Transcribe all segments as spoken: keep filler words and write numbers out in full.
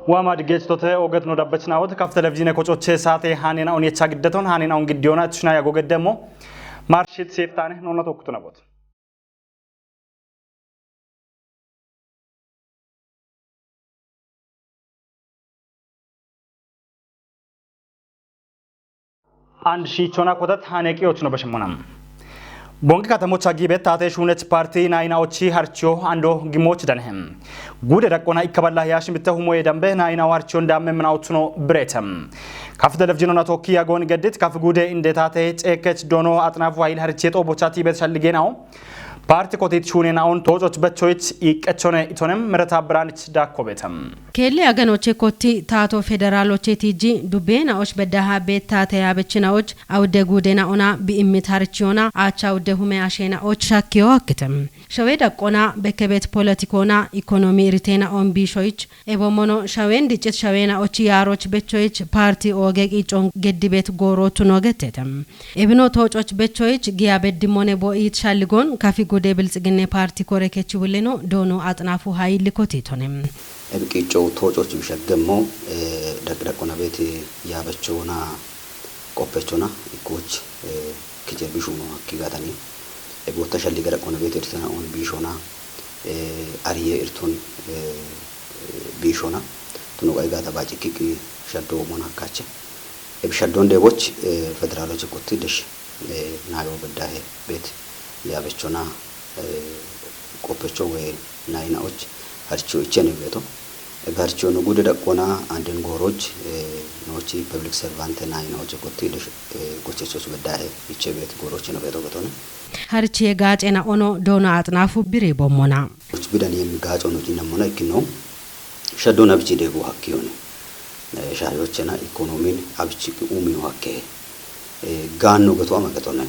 Waama diggeechitote oget no dabbachinaawot kaf televizhiine kocoche saate haanena on yecha giddeton haanena on giddiyoona tushina yago geddemmo. Marshit seeftaane nonna tokkutu nabot. And shichona kotat hane qiyoch no bashimona. Bongi katamocha gibe tate shunech parti naina ochi harcho ando gimoch danhem. Gude dakona ikaballa yash mitte humoye dambe naina harchon damme mna otno bretem. Kaf televizhinon atoki yagon geddit kaf gude inde tate chekech dono atnaf wahil harchet obochati bet shalligenao. Parti kotit shunena on tojoch bechoich iqechone itonem mereta branch dakko betem. Keelli aganoche kotti taato federaloche tiji dubbeena osh beddaha beettate yaabechinaoch awudde guudena ona bi'immit harichiona aacha awudde hume asheenaoch shakkiyo akkitem. Shawe daqqona bekkebet politikoona ikonomi iriteena on biishoich ebommono shawen diccit shaweenaoch yaaroch bechoich parti ooge qiccon geddibet goorootu no gettetem. Ebino toococh bechoich giya beddimone bo iit shalligon kafi gude bilxiginne parti kore kechi wulleno doono axnaafu hayilli kotitone. Ebi qiiccowu toocochu shaggemmo, eh, daqdaqona beeti yaabechona qoppechona ikkoch, eh, kiche bishuno hakki gatani. Ebi wotta shalli gadaqona beeti irtena on bishona, eh, ariye irton, eh, bishona. Tuno qai gata baci kiki shaddo mon hakkache. Ebi shaddon deboch, eh, federaloche kotti desh, eh, nayo beddahe beet yaabechona, eh, qoppecho we naina och harcho ichene beto. Ebi harcho no gude daqqona anden goroch, eh, nochi public servant naina och kotti desh, eh, gochechoch beddahe iche beet goroch no beto betone. Harchiye gaacena ono doona axnaafu biri bommona. Och bidan yem gaaco no jinamona ikkino. Shaddon abichi dego hakkiyone. Eh, shayochena ikonomin abichi umino hakke. Eh, gaanno geto ama getone.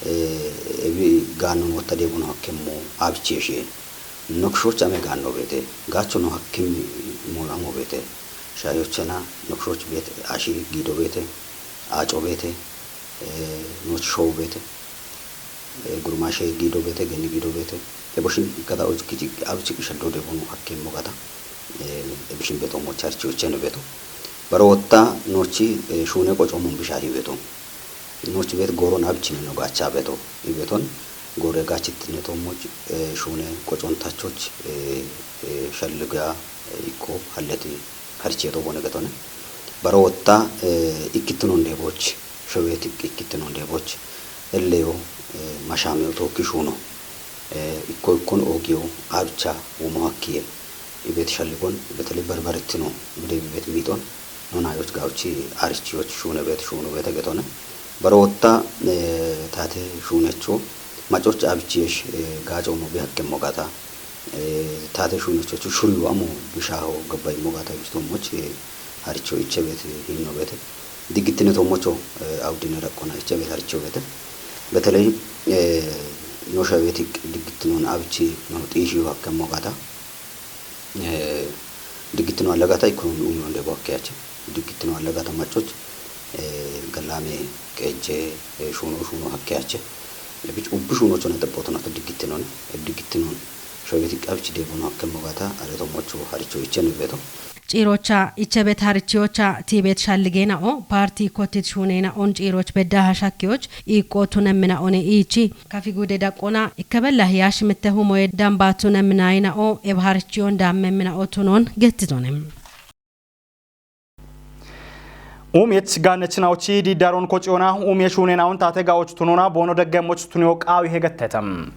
Eh, ebi gaannon wotta deguno hakkemmo abichi eshe. Nokshoch ame gaanno beete. Gaacho no hakkim mo amo beete. Shayochena nokshoch beete, ashi gido beete, aaco beete, eh, noch show beete. Eh, gurmashe gido beete, geni gido beete. Eboshin gada och kici, abichi shaddo debono hakkemmo gada. Eh, ebishin beto mo charchi ochene beto. Baro wotta nochi, eh, shune qoco mon bishahi beto. Nochi bet goron abichine no gacha beto. Ibeton gore gachitine tomoch, eh, shune qocon tachoch, eh, eh, shalliga, eh, ikko halleti harche to bone getone. Baro wotta, eh, ikkitnon deboch, showet ik-, ikkitnon deboch. Elleyo, eh, mashame to kishuno. Eh, ikko ikkon ogiyo abcha womo hakkiye. Ibet shalligon, betele barbaretino, bude ibet miton. Nona yoch gauchi arichi yoch shune bet, shunu bet getone. Baro wotta, eh, tate shunecho, macoch abichi yesh, eh, gaco mo bi hakkemmo gata. Eh, tate shunecho chu shuriyo amo bishaho gabay mo gata bisto moch, eh, haricho iche bet, hinno bet. Digittine to mocho, eh, awdine daqqona iche bet haricho bet. Beteley, eh, no shawetik digittinon abichi no xishiyo hakkemmo gata. Eh, digittino allagata ikonomi umino debo hakkeyache. Digittino allagata macoch, eh, gallame qeje, eh, shuno, shuno hakkeyache. Ebich ubbi shuno chona xeppotona to digittinon. E digittinon. Shaweti qabich debono hakkemmo gata, areto mocho haricho icheno beto. Ciirocha ichebet harichiyocha tibet shalligeena'o, parti kotit shuuneena'on ciiroch beddaha shakkiyoch, iiqqo tunemmina'one iichi. Kafi gude daqqona, ikkebella hiyash mitte humoye dambatu nemminayina'o, eb harichiyon dammemmina'o tunon gettitone. Umiech gaannechina'ochi diiddaron koci'ona, umie shuuneena'on taate ga'och tunona, boono deggemmoch tuniyo qaawi hegettetem.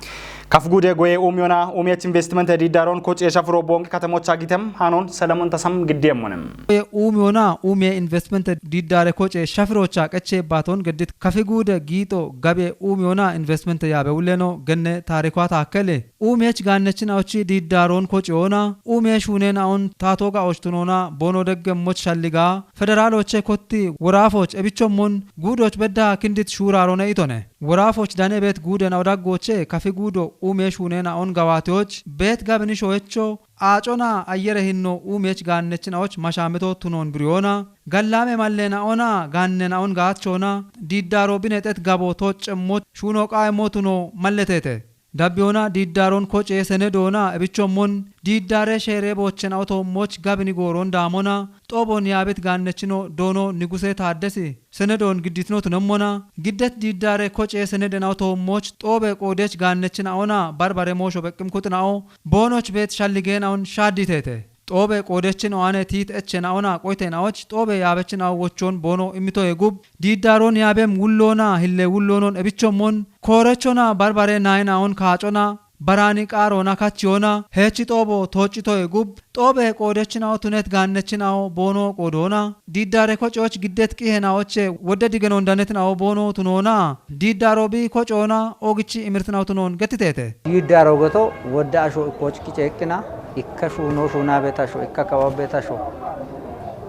Kaf gude goye umiyona, umiech investimente diiddaron koci'e shafiro boonge katemocha gitem, hanon Selemon Tasam giddiyemmonem. Goye umiyona, umie investimente diiddare koci'e shafirocha qeche baton geddit kafi gude giixo gabe umiyona investimente yaabe wuleno genne taarikwa taakkele. Umiech gaannechina'ochi diiddaaroon koci'oona, umie shuuneena'on taatoo ga'och tunoona, boono deggemmoch shalligaa, federaalooche kotti woraafoch ebichommon guudoch bedda kindit shuuraarone itone. Woraafoch dane beet guudena'o daggooche kafi guudo umie shuuneena'on gawaatiyoch, beet gabini showecho, aacona ayyere hinno umiech gaannechina'och mashaameto tunoon biriyoona, gallaame malleena'ona gaannena'on gaachoona, diiddaaro binexet gabo tooccemmoch shuuno qaayemmo tuno malleteete. Dabbiyoona diiddaaroon kocee senedoona ebichommon diiddaare sheeree boochena otoommoch gabini gooroon daamona xooboon yaabit gaannechino doono Niguse Taaddesi senedoon gidditino tunemmona giddet diiddaare kocee senedena otoommoch xoobe qoodech gaannechina ona barbare moosho beqqim kuxina'o boonoch beet shalligeena'on shaadditeete. Xoobe qoodechin o'ane tiit echena ona qoyteena'och xoobe yaabechin awo wochoon boono immitoye gub diiddaaroon yaabem wulloona hille wulloonon ebichommon koorechona barbare naayina'on kaacona baraani qaaroona kachiyona heechi xoobo tooccitoye gub xoobe qoodechin awo tunet gaannechin awo boono qoodoona diiddaare kococh giddet qiihena'oche wodde digenon danetin awo boono tunoona diiddaaro bi kocoona oogichi imirtin awo tunoon gettiteete. Diiddaaro geto wodde asho ikkoch kiceeqqina ikka shuunoo shuunaa beet asho ikka kawa beet asho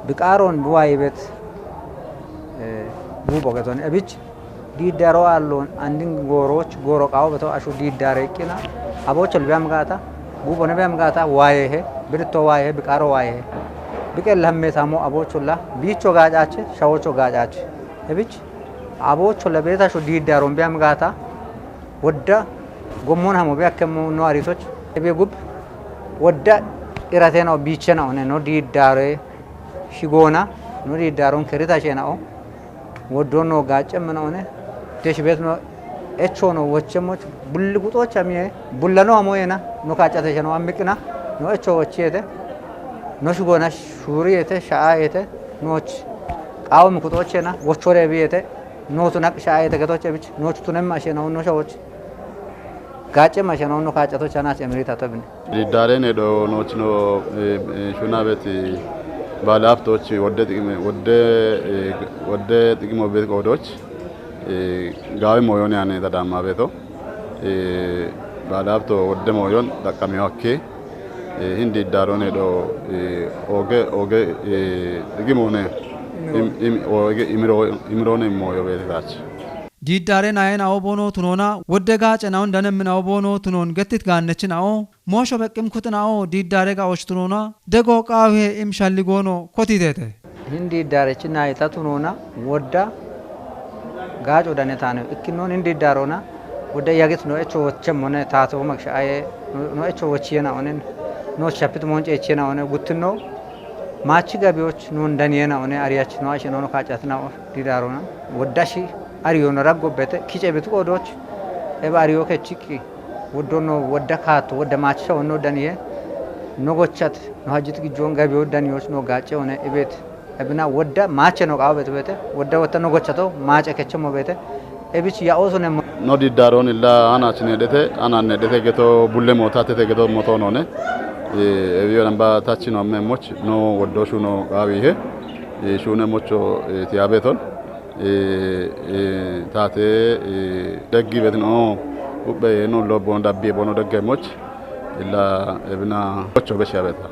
biqaaroon bi waayi beet guupho geton ebich diiddaaro aalloon andin goorooch gooro qawo beto asho diiddaare iqqina aboochol biyam gaata guuphone biyam gaata waayehe biritto waayehe biqaaro waayehe biqella hammeetamo aboocholla biicho gaacaache shawocho gaacaache ebich aboocholla beet asho diiddaaroon biyam gaata wodda gommon hamo biyakkemmo no aritoch ebe gub wodda iratena biichena one no diiddaare shigoona no diiddaaron kerita sheena'o woddo no gaaccemmena one desh beet no echo no wochemmoch bulli guxocha miye bullano hamo yena no kaccate sheno ammiqina no echo wochiyete no shigoona shuuriyete sha'ayete nooch qaawom kuxochena wochore biyete nootu naq sha'ayete getoch ebich nooch tunemma sheena'o no shawoch gaacce mashanaw no kaaccato chanaas emirita tobine. Diiddaareen hedho noochino shunaabet baale haftooch wodde xiqime wodde wodde xiqimo beet qoodoch gaawe mooyoon yaane tadaamma beeto baale hafto wodde mooyoon xaqqamiyo hakke hin diiddaaroon hedho ooge ooge xiqimoone ooge imiroone mooyo beetetaach. Diiddaare nayen a'o boono tunoona wodde gaace na'on danemmin a'o boono tunoon gettit gaannechin a'o moosho beqqim kuxin a'o diiddaare ga'och tunoona dego qaawihe im shalli goono kotiteete. Hin diiddaarechi nayita tunoona wodda gaaco dane taane ikkinnoon hin diiddaarona wodda yagit no echo wochemmone taatoo magsha aye no echo wochiyena onen no shapit moonce echiyena one guttinno maachi gabiyoch non daniyena one ariyach no ashe nono kaacatina diidaarona wodda shi ariyo no raggobbete kice bitu qoodoch ebe ariyo kechiqqi woddo no wodda kaatto wodda maachisha wonno daniye no gochate no hajjit gijjon gabiyo daniyoch no gaacce one ebet ebina wodda maache no qaawo betu bete wodda wotta no gochato maace kechemmo bete ebich ya ooso nemmo. No diddaaroon illa anachin hedhete anan hedhete geto bulle mootatete geto motoonone ebiyo namba tachino amme moch no woddo shuno qaawihe shuune mocho tiyabeton taate deggi betin o uphe no lobbon dabbi bono degge moch illa ebina ocho besh yabeta.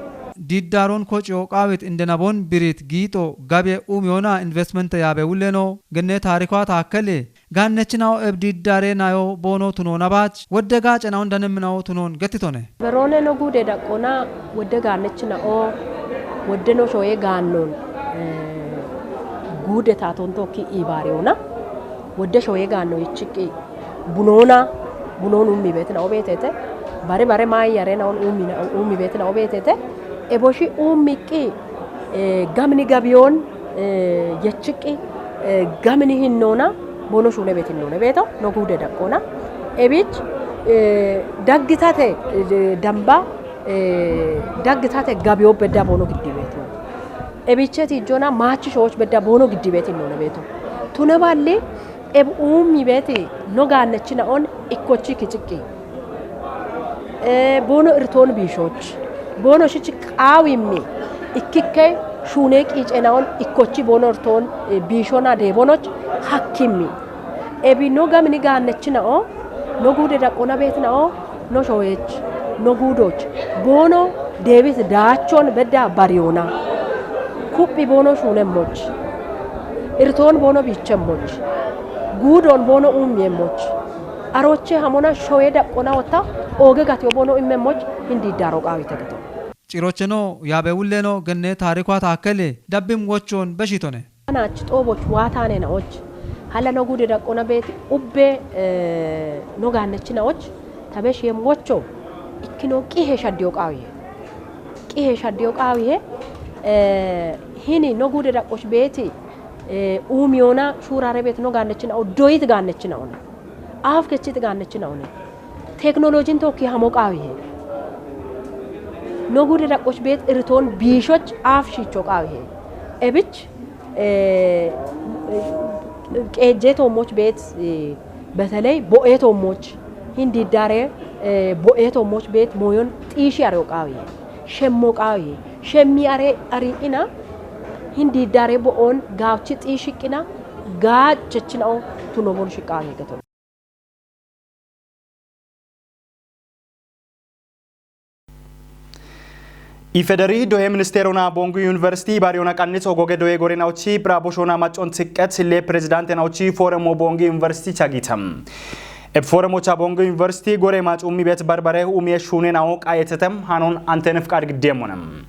Diddaaroon kociyo qaawit indenabon birit giixo gabe umiyoona investmente yaabe wulleno genne taarikwa taakkele gaannechina'o eb diddaare nayo boono tunoona baach wodde gaacena'on danemmina'o tunoon gettitone. Beroone no guude daqqona wodde gaannechina'o wodde no shoye gaannoon guude taatontokki iibaariyona wodde shoye gaanno yichiqqi bunoona bunoon ummi beetina obeetete bare bare maayyarena on ummi beetina obeetete eboshi ummiqqi gamini gabiyoon yechiqqi gamini hinnoona boono shuune beetinnoone beeto no guude daqqoona ebich daggitate damba daggitate gabiyo bedda boono giddi beeto ebicheti ijjona maachi shooch bedda boono giddi beetinnoone beeto tune balli Eb uummi beeti no gaannechina'on ikkochi kiciqqi. Ee, boono irtoon biishooch. Boono shich qaawimmi ikkikke shuunee qiicena'on ikkochi boono irtoon ee, biishona deebonoch hakkimmi. Ebi no gamini gaannechina'o no guude daqqona beetina'o no showeech, no guudooch, boono deebis daachon bedda bariyona. Kuphi boono shuunemmoch, irtoon boono biichemmoch, guudoon boono uummiemmoch, arooche hamona showee daqqona wotta ooge gatiyo boono immemmoch hin diiddaaro qaawite gito. Cirocheno yaabe wulleno genne taarikwa taakkele dabbim wochoon beshitone. Anaach xooboch waataaneena'och hala no guude daqqona beeti ubbe no gaannechina'och Tabesh yemmocho ikkino qihe shaddiyo qaawihe. Qihe shaddiyo qaawihe, eh, hini no gude daqqosh beeti, eh, uumiyona shuurare beet no gaannechinao, doyit gaannechinao ne. Aaf kechit gaannechinao ne. Teknolojin tokki hamo qaawihe. No gude daqqosh beet iritoon biishoch aaf shiicho qaawihe. Ebich, eh, qeejjee toommoch beet, eh, beteley bo'ee toommoch hindiiddaare, eh, bo'ee toommoch beet mooyon xiishi areyo qaawihe. Shemmo qaawihe. Shemmi are ari'ina hindiiddaare bo'oon gaawchi xiishiqqina gaachechinao tuno bon shiqqaawihe gato. Ifederi dohe ministeerona Bongi Yuniversiti bariyona qannit ogoge doye gorenaochi bira boshona maccon tiqqet le pirezidaantenaochi fooremo Bongi Yuniversiti chagita. Eb fooremocha Bongi Yuniversiti gore maacummi bet barbare umiye shuunenao qayetetem hanon antenif qad giddemonem.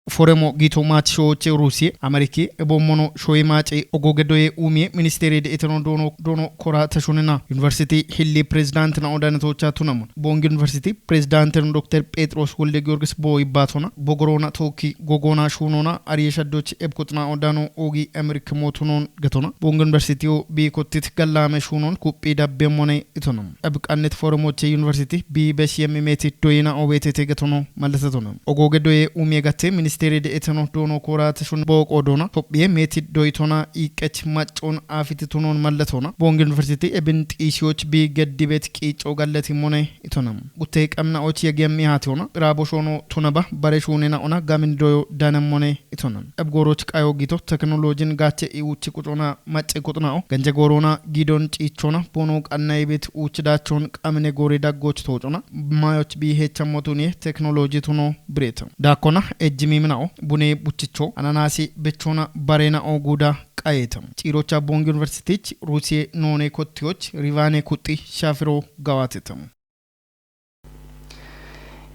Foremo gito maati shooche Rusiye, Ameriki, ebommono shoye maace ogoge doye umiye ministeri de eteno dono, dono kora tashonena. University hilli president na odanetocha tunamon. Bongi University president no Dokter Petros Wolde Giorgis bo ibbatona, bogorona toki gogona shunona ariye shaddoch ebkutna odano ogi Ameriki motunon gatona. Bongi University o bi kottit gallame shunon kuppi dabbemone itona. Ab qannet Foromoche University bi besh yemmi meti doyina obetete gatono mallatatono. Ogoge doye umiye gatte ministeri de eteno dono kora tashon booqo dona. Tophiye meti doytona iqech maccon afiti tunon mallatona. Bongi University ebin xiisiyoch bi geddibet qiico gallati mone itona. Gutte qamna och yegemi hationa. Bira boshono tunaba bare shunena ona gamin doyo danem mone itona. Ab goroch qayo gito teknolojin gache i uchi kucona macce kuxnao ganje gorona gidon ciichona bono qanna ibit uchi dachon qamine gori daggoch tocona mayoch bi hechamotuni teknoloji tuno bireta. Dakona ejjimi minao bune buchicho ananasi bechona barena o guda qayeta. Ciirocha Bongi University Rusiye none kottiyoch rivane kuxi shafiro gawateta.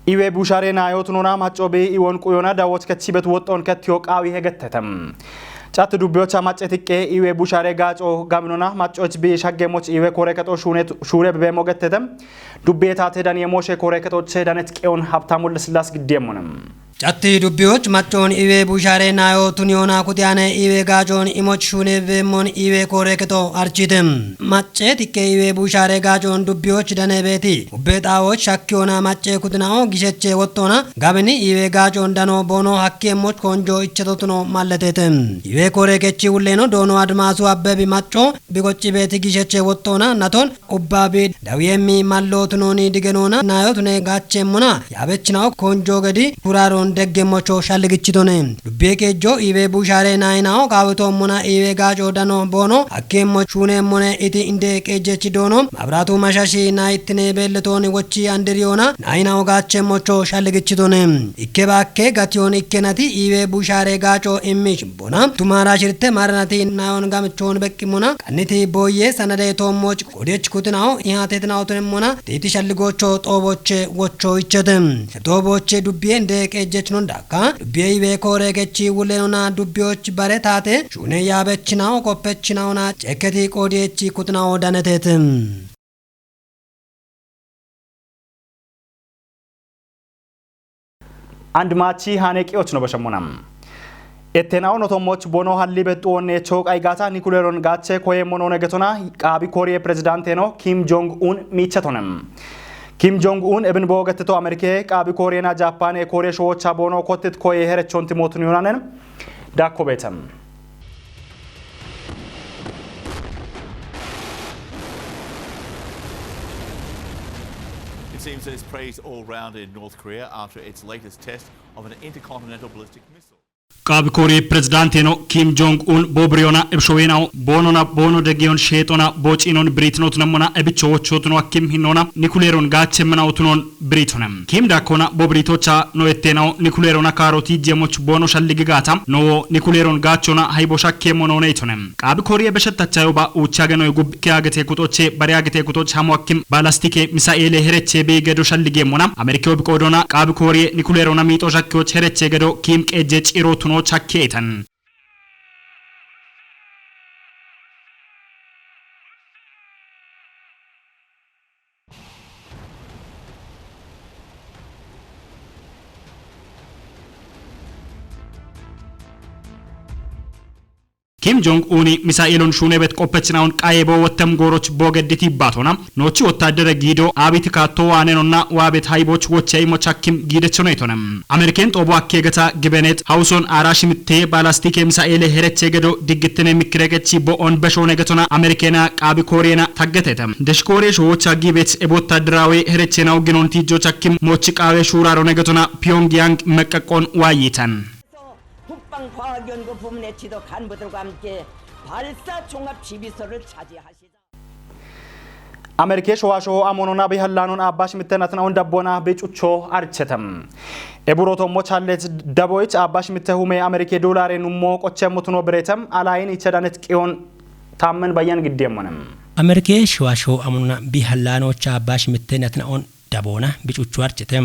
Iwe bushare nayo tunona maccobi iwon quyona dawot kechibet woxxon kettiyo qaawi hegettetem. Chat dubbiyocha maccetiqqe iwe bushare gaaco gaminona maccoch bi shaggemoch iwe kore kexo shuune, shuure bebemo gettetem. Dubbiye taate daniye moshe kore kexoche danet qeyon Habtamu Leslas giddemonem. Catti dubbiyoch maccoon iwe bushare nayo tuniyona kutiyane iwe gaacoon imoch shuune bebemon iwe kore kexo architem. Macce tikke iwe bushare gaacoon dubbiyoch dane beeti. Ubbe xaawoch shakkiyona macce kutinao gisheche wottona gabini iwe gaacoon dano bono hakkiyemoch konjo ichetotuno malletete. Iwe kore kechi wulleno doono Admaasu Abbebi macco bigocci beeti gisheche wottona naton ubbabi dawiyemmi mallotunoni digenona nayotune gaachemmona yaabechinawo konjo gedi kuraron deggemmocho shalligichitone. Dubbiye keejjo iwe bushare nayinawo qaawitoommona iwe gaaco dano boono hakkeemmo shuuneemmone iti inde qeejjechi doono mabraatu mashashi nayittine beelletooni wochi andiriyona nayinawo gaachemmocho shalligichitone. Ikke baakke gatiyon ikkenati iwe bushare gaaco immish bona tumara shirte maranati nayon gamichon beqqimona qanniti boyye sanade toommoch kodech kutinawo ihatetinawo tunemmona titi shalligocho xooboche wocho ichete. Xooboche dubbiye inde qeejjechnon dakka dubbiye iwe kore kechi wulenona dubbiyoch bare taate shuune yaabechinawo koppechinawona cekketi qoodiyechi kutinawo danetete. And maachi hane qiyoch no beshemmona. Ettenawo no tommoch bono halli bexxu wonne choqay gaata nikuleron gaache koye monone getona qaabi Koriye pirezidaante no Kim Jong Un miichetonem. Kim Jong Un ebin bo getteto Amerike qaabi Koriyena Japaane Koriye showocha bono kottit koye herechonti motun yonanen. Dakko beetem. It seems there's praise all round in North Korea after its latest test of an intercontinental ballistic missile. Qaabi Kooriye pirezidaanteno Kim Jong Un bobiriyona ebshoweenawo boonona boono degiyon sheexona boocinon biriitinotunemmona ebicho wochootuno akkim hinnoona nikuleeron gaachemmenawotunon biriitonem. Kim dakkona bobiriitocha no etteenawo nikuleerona kaaroti jemoch boono shalligigaata nowo nikuleeron gaachona haybo shakkeemmo nooneitonem. Qaabi Kooriye beshettachayoba uuchagenoy gub kiyagete kuxoche bariyagete kuxoch hamo akkim balastike misa'eele hereche bi gedo shalligeemmona Amerkewo biqoodona qaabi Kooriye nikuleerona miixo shakkewoch hereche gedo Kim qeejje ciirootuno chakkeetan. Kim Jong Un Misa'elon shunebet qoppechnaun qaebo wottem goroch bogeddit ibbatona. Nochi wottaddere gido abit katto waanenonna waabet hayboch wochchey mochakkim giidechonaytona. Ameriken xobo akkegeta gibenet hawuson arash mitte balastike Misa'ele hereche gedo diggittine mikkiregechi bo'on beshone getona Amerikena qaabi Kooriyena taggetete. Deshkoore showocha gibet ebottadderawe herechena uginon tijjochakkim mochi qaawe shuurarone getona Pyongyang meqqaqon waayitan. 국방과학연구 부문의 지도 간부들과 함께 발사 종합 지휘소를 차지하시자. Amerike showasho amonon abi hallanon abbash mittenatna on dabbona be cucho archetem. Eburoto mochallet daboit abbash mitte hume Amerike dolare nummo qoche mutuno biretem alayin ichedanet qiyon tammen bayan giddemonem. Amerike showasho amonna bi hallano cha abbash mittenatna on daboona bicuchu archete.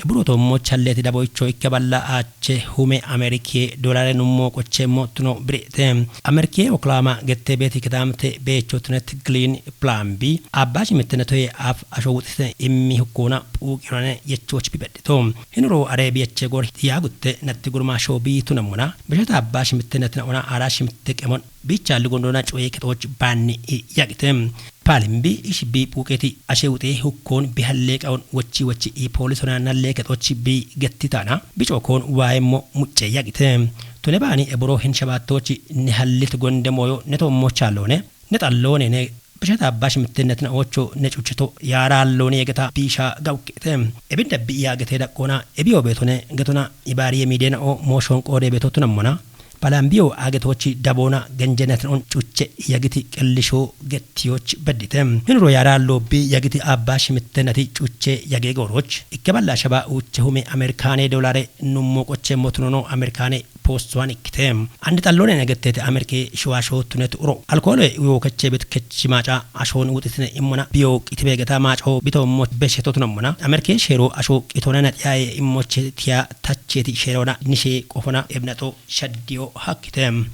Eburo tommo challeeti daboicho ikke balla aache hume Amerike dolare nummo qochemmo tuno birete. Amerike Oklahoma gette beeti kitamte beecho tunet Glen Plan B abbashi mittenatoye af asho wuxite immi hukkuna puuqirane yechoch bibedhito. Hinuro Arabiyach gor yaagutte natti gurma shobi tunamuna bishata abbashi mittenatina ona arashi mitte qemon bicha ligondona coye ketoch banni yagite. Paalimbi ishibbi phuuqeti ashe wuxe hukkon bihalle qaon wochi wochi i poolisona nalle kexochi bi gettitana bicookon waayemmo mucce yagite. Tune baani eburo hin shabaattochi ne hallit gonde mooyo ne tommo chaalloone ne xalloone ne bishata abbash mittennetina oocho ne cuchito yaaraalloone yegeta biisha gawuqqete. Ebin dabbi yaagete daqqoona ebiyo beetone getona ibaariye miidena oo mooshon qoode beeto tunammona. Palambiyo agetochi daboona genjenetin on cuche yagiti qellisho gettiyoch beddite. Hinuro yara lobbi yagiti abba shimittenati cuche yage goroch ikke balla shaba uche hume Amerikane dolare nummo qoche motunono Amerikane postuwan ikkite. Andi xallone negettete Amerike shuwasho tunet uro alkoole uyo keche bet kechi maaca ashon wuxitine immona biyo qitibegeta maaco bito mo besheto tunammona Amerike shero asho qitone naxiyaye immoche tiya tacheti sherona nishe qofona ebnaxo shaddiyo hakkite.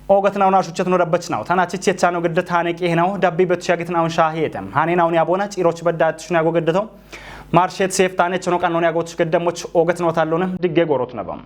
Ogatnauna shuchatno dabbachnaw tana chichechano gedde tane qehnaw dabbi betshagitnaun shahiyetem hanenaun yabona ciroch bedda tshnago geddeto marshet sef tane chno qannon yagoch geddemoch ogatno tallone digge gorot nabam.